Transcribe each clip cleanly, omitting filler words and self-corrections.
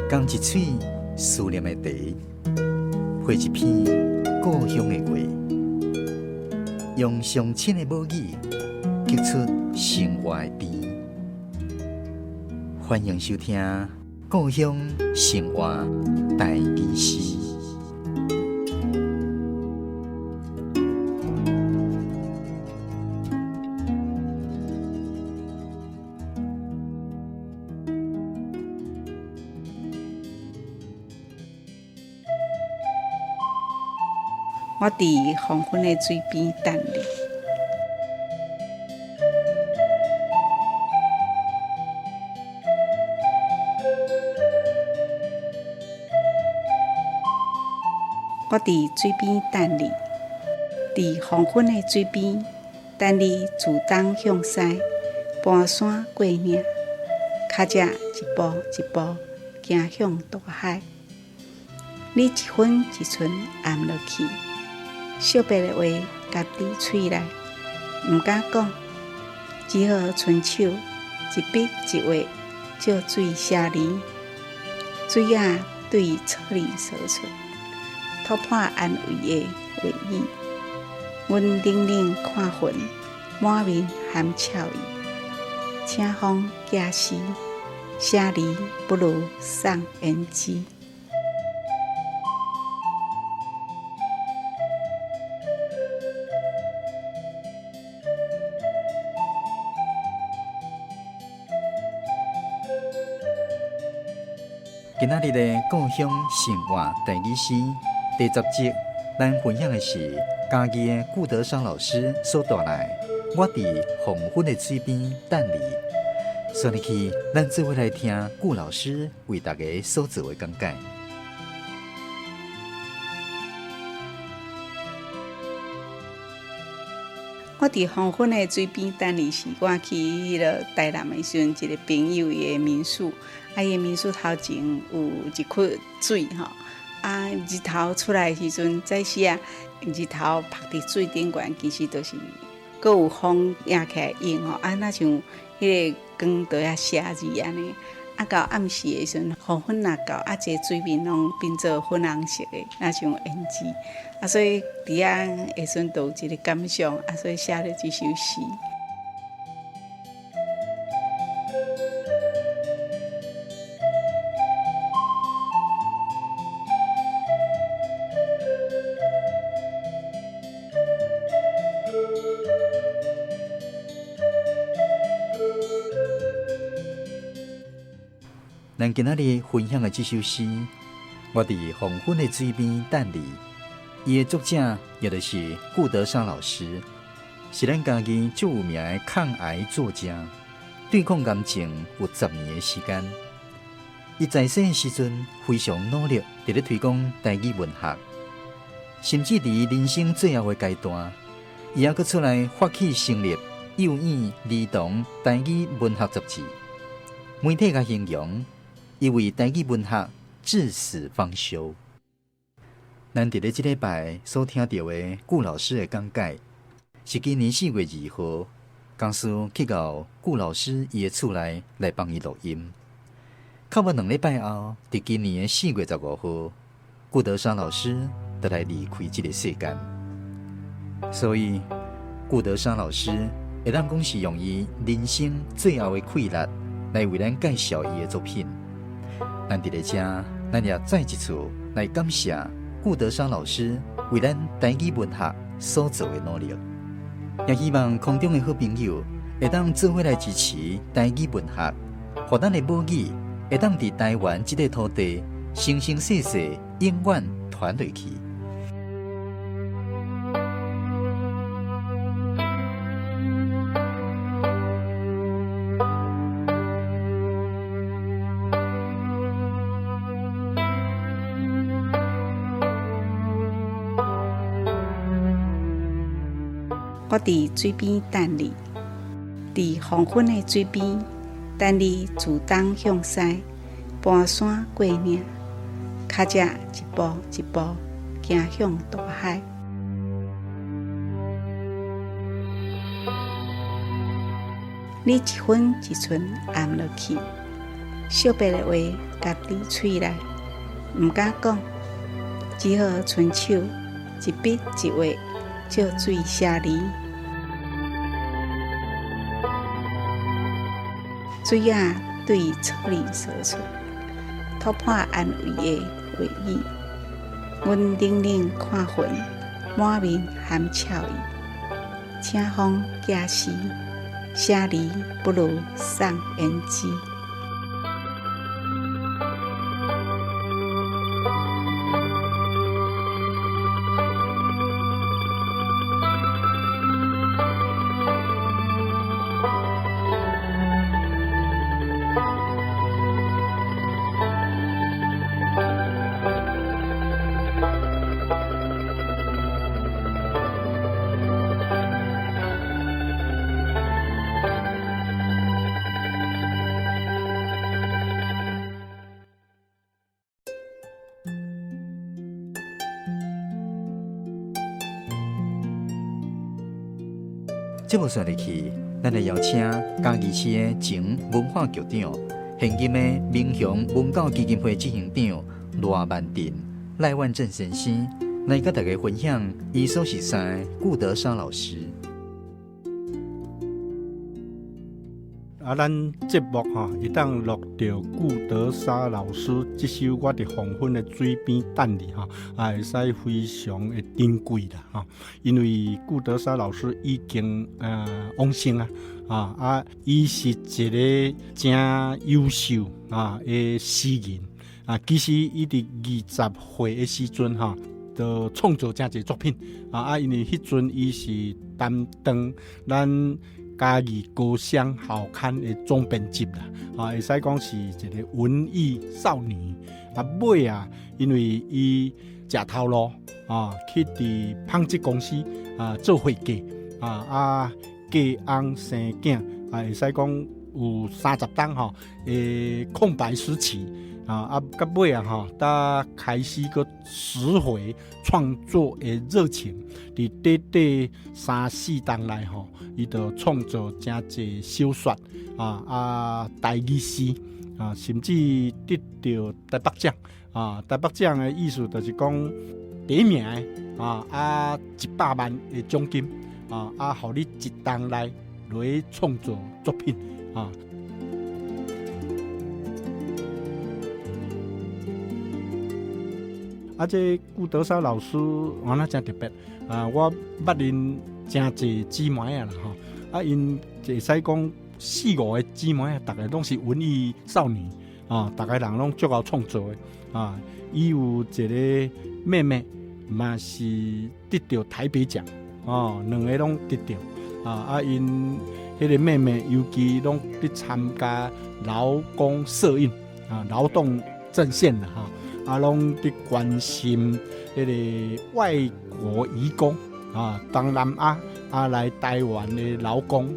仝一喙思念的茶，配一篇故鄉的話，用上親的母語，激出生活的甜。歡迎收聽《故鄉生活台語詩》。我佇黃昏的水邊等你。我佇水邊等你，佇黃昏的水邊等你，自東向西跋山過嶺，跤跡一步一步行向大海。你一分一寸暗落去。惜別的話夾佇喙內，毋敢講，只好伸手一筆一畫借水寫字，水仔對草林說出突破安慰的話語。阮冷冷看雲，滿面含笑意，請風寄詩，寫字不如送胭脂。今仔日的故鄉生活台語詩第十集，咱分享的是嘉義的顧德山老師所帶來。我佇黃昏的水邊等你。所以去，咱做伙來聽顧老師為大家所做的講解。我佇黃昏的水邊等你，是我去彼个台南的時陣，一个朋友伊的民宿，啊，伊的民宿頭前有一窟水吼，啊，日頭出來的時陣，早時啊，日頭曝佇水頂懸，其實就是閣有風迎起來影吼，啊，若像彼个光佇遐寫字按呢。啊，到暗時的時陣，黃昏若到，啊，這個水面攏變做粉紅色的，若像胭脂。啊，所以佇遐的時陣，就有一个感想，啊，所以寫了這首詩。咱今仔日分享的這首詩，我佇黃昏的水邊等你。伊的作者也就是顧德山老師，是咱嘉義著名的抗癌作家，對抗癌症有十年的時間。伊在世的時陣非常努力，佇咧推廣台語文學，甚至佇人生最後的階段，伊猶閣出來發起成立幼語兒童台語文學雜誌。媒體共形容，伊為台語文學至死方休。咱佇咧這禮拜所聽著的顧老師的講解，是今年4月2號，公司去到顧老師伊的厝內來幫伊錄音。差不多兩禮拜後，佇今年的4月15號，顧德山老師就來離開這个世間。所以，顧德山老師會當講是用伊人生最後的氣力來為咱介紹伊的作品。咱佇咧遮，咱也再一次來感謝顧德山老師為咱台語文學所做的努力。也希望空中的好朋友會當做伙來支持台語文學，予咱的母語會當佇台灣這个土地生生世世永遠傳落去。我佇水邊等你，佇黃昏的水邊等你，自東向西跋山過嶺，跤跡一步一步行向大海。你一分一寸暗落去，惜別的話夾佇喙內，毋敢講，只好伸手一筆一畫借水寫字。水仔對草裡說出突破安慰的話語。阮冷冷看雲，滿面含笑意。請風寄詩，寫字不如送胭脂。節目紲落去，咱來邀請嘉義市的前文化局長、現今的民雄文教基金會執行長賴萬鎮賴萬鎮先生，來佮大家分享伊所熟識的顧德莎老師。啊，咱節目吼會當錄著顧德莎老師這首《我佇黃昏的水邊等你》吼，啊，會使非常的珍貴啦吼。因為顧德莎老師已經往生啊，啊，伊是一個誠優秀啊的詩人啊。其實伊佇20歲的時陣吼，就創作誠濟作品啊啊，因為彼陣伊是擔當咱嘉義高商校刊的總編輯啦，啊，會使講是一個文藝少女。啊，尾啊，因為伊食頭路啊，去佇紡織公司啊做會計啊啊，嫁翁生囝啊，會使講有30冬吼的空白時期啊啊，到尾啊吼，才開始閣拾回創作的熱情，佇短短3、4冬內吼，伊就創作誠濟小說啊啊，台語詩啊，甚至得著台北獎啊。台北獎的意思就是講第一名的啊啊，100萬的獎金啊啊，予你一冬內來創作作品啊。啊，這顧德莎老師原來誠特別啊！我捌𪜶誠濟姊妹仔啦吼，啊，𪜶會使講4、5個姊妹仔，逐個攏是文藝少女啊，逐個人攏足𠢕創作的啊。伊有一個妹妹，嘛是得著台北獎哦，兩個攏得著啊。啊，𪜶彼個妹妹尤其攏佇參加勞工社運啊，勞動陣線啦吼。啊，攏佇關心彼個外國移工啊，東南亞啊來台灣的勞工，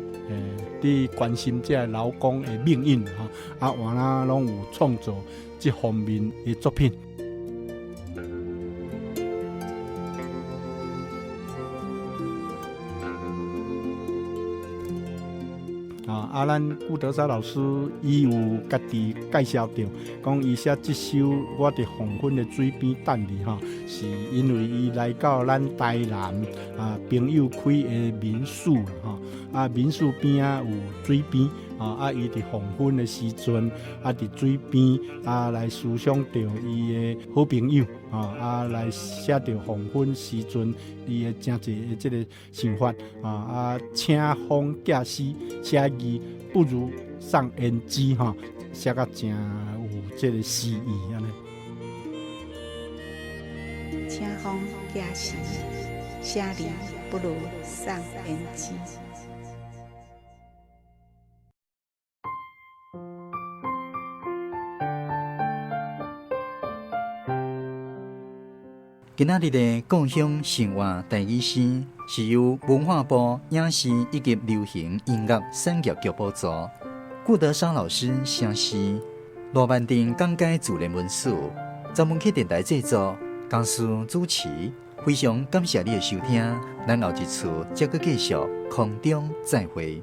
佇關心這個勞工的命運吼，啊，原來攏有創作這方面的作品。啊，咱顧德莎老師伊有家己介紹著，講伊寫這首《我佇黃昏的水邊等你》吼，是因為伊來到咱台南啊朋友開的民宿吼，啊民宿邊仔有水邊啊，啊伊佇黃昏的時陣啊佇水邊啊來思想著伊的好朋友啊，啊來寫著黃昏時陣伊的誠濟的這個想法啊啊，請風寄詩寫字不如送胭脂吼，寫甲誠有這個詩意按呢。請風寄詩，寫字不如送胭脂。今仔日的故鄉生活台語詩，是由文化部影視以及流行音樂產業局補助，顧德莎老師寫詩，羅萬鎮講解自然文史，專門去電台製作，公司主持。非常感謝你的收聽，咱後一次再閣繼續空中再會。